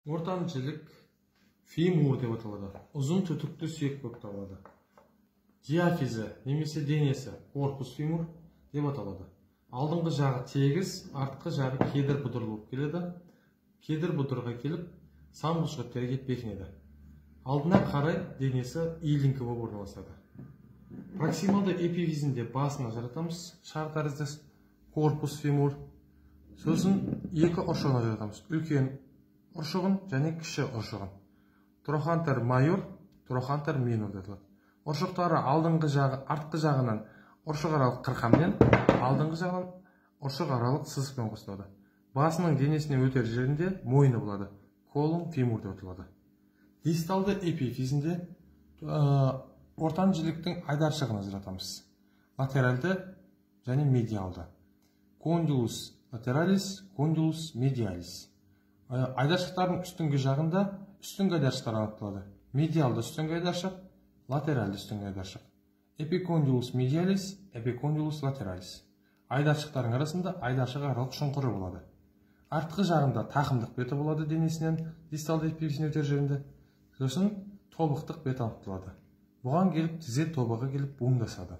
Ортан жілік фемур деп аталады. Ұзын түтікті сүйек болып табылады. Диафизі немесе денесі корпус фемур деп аталады. Алдыңғы жағы тегіс, артқы жағы кедір-бұдыр болып келеді. Кедір-бұдырға келіп, сан бұлшықеттерге келіп бекінеді. Алдына қарай денесі иіліңкі болып орналасады. Проксималды эпифизінде басын ажыратамыз, шар тәріздес корпус фемур. Сосын екі ұршығын ажыратамыз. Үлкен ұршығын және кіші ұршығын. Трохантер майор, трохантер минор деп аталады. Ұршықтары алдыңғы жағы, артқы жағынан ұршық аралық қырқамен, алдыңғы жағынан ұршық аралық сызықпен қосылады. Басының денесіне өтер жерінде мойны болады. Колум фемур деп аталады. Дисталды эпифизінде ортан жіліктің айдаршығын ажыратамыз. Латеральды және медиалды. Кондилус латералис, кондилус медиалис. Айдаршықтардың үстіңгі жағында үстіңгі айдаршықтар анықталады. Медиалды үстіңгі айдаршық, латеральды үстіңгі айдаршық. Эпикондилус медиалис, эпикондилус латералис. Айдаршықтардың арасында айдаршық аралық шұңқыры болады. Артқы жағында тақымдық беті болады денесінен, дисталды эпифизіне өтер жерінде. Сосын тобықтық бет анықталады. Бұған келіп тізе тобығы келіп буындасады.